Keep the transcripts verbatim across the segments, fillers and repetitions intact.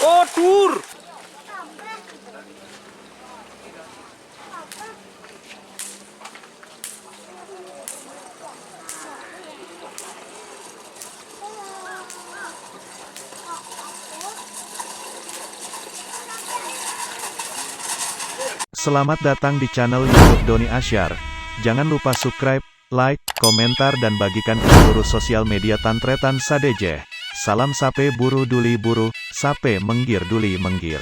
Oh, dur! Selamat datang di channel YouTube Doni Asyar. Jangan lupa subscribe, like, komentar, dan bagikan ke seluruh sosial media tan-tarètan sadhâjâ. Salam sapè buru dhuli buru, sapè mèngghir dhuli mèngghir.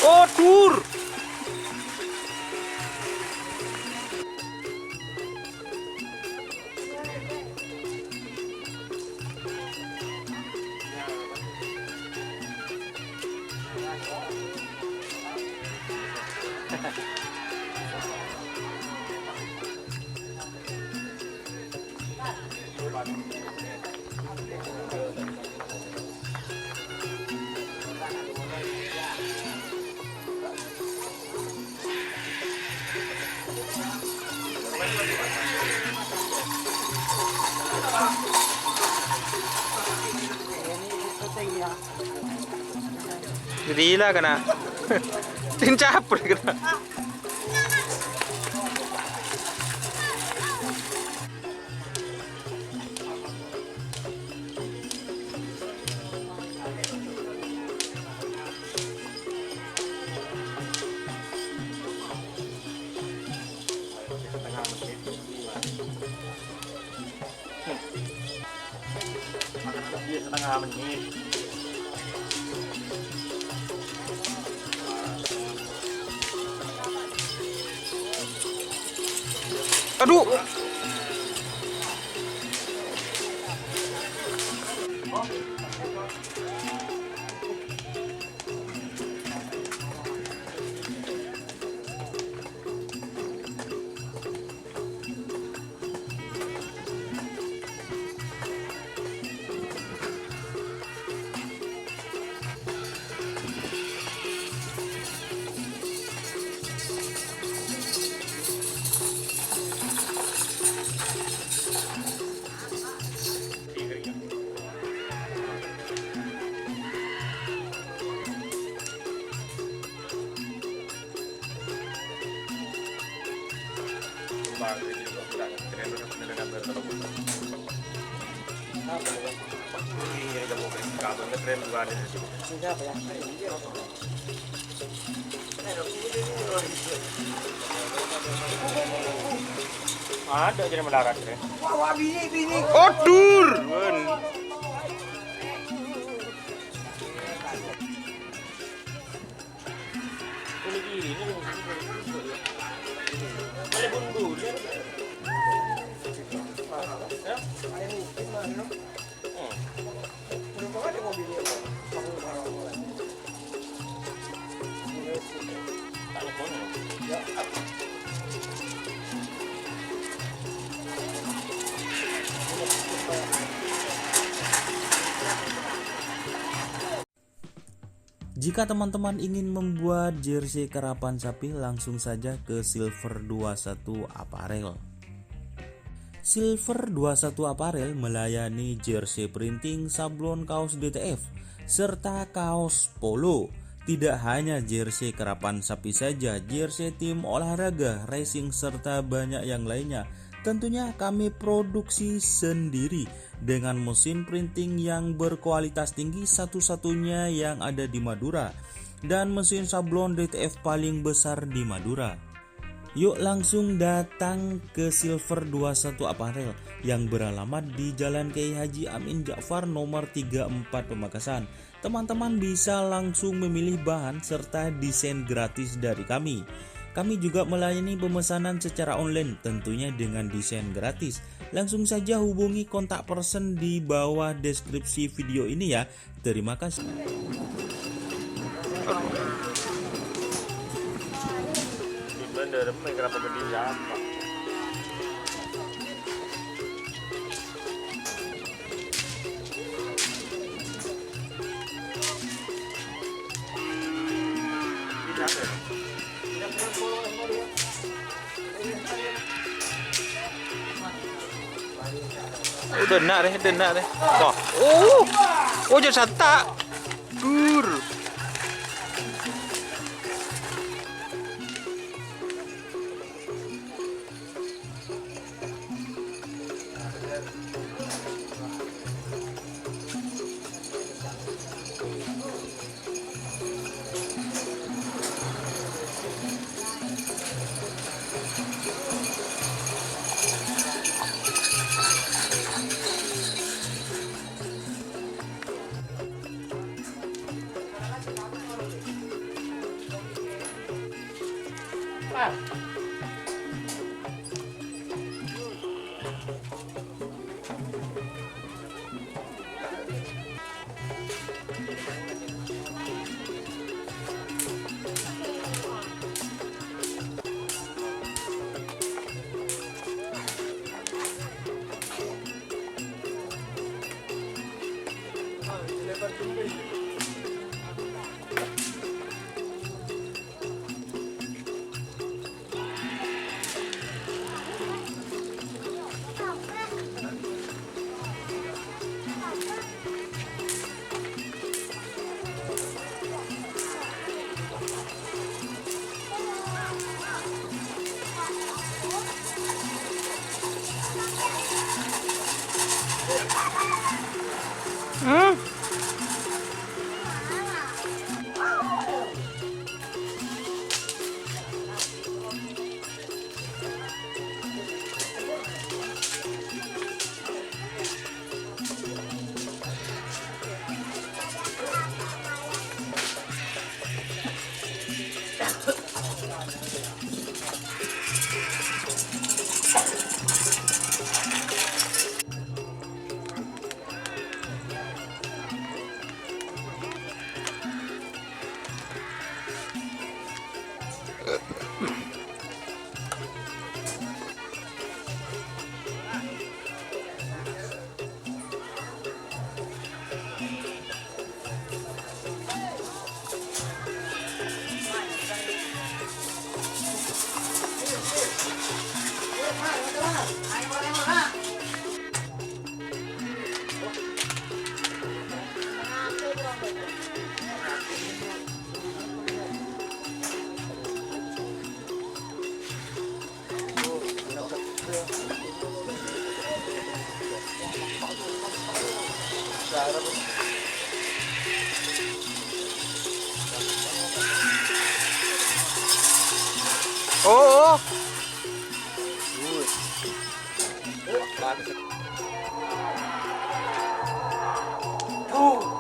Oh, dur! Gila kena. Tin capek kena. Setengah menit. Aduh. Ada jadi melarat, Ren. Odur. Ini, ini. Ada bumbu, ya. Hmm. Berapa ada mobilnya, Pak? Jika teman-teman ingin membuat jersey karapan sapi, langsung saja ke Silver dua satu Apparel. Silver dua satu Apparel melayani jersey printing, sablon kaos D T F, serta kaos polo. Tidak hanya jersey karapan sapi saja, jersey tim olahraga, racing, serta banyak yang lainnya. Tentunya kami produksi sendiri dengan mesin printing yang berkualitas tinggi, satu-satunya yang ada di Madura, dan mesin sablon D T F paling besar di Madura. Yuk langsung datang ke Silver dua satu Apparel yang beralamat di Jalan Kiai Haji Amin Ja'far nomor tiga empat Pamekasan. Teman-teman bisa langsung memilih bahan serta desain gratis dari kami. Kami juga melayani pemesanan secara online, tentunya dengan desain gratis. Langsung saja hubungi kontak person di bawah deskripsi video ini ya. Terima kasih. Oh, dena' rè, dena' rè. Wah. Oh. Oh, jhâ' santa'. Dur. Hmm? Oh, oh.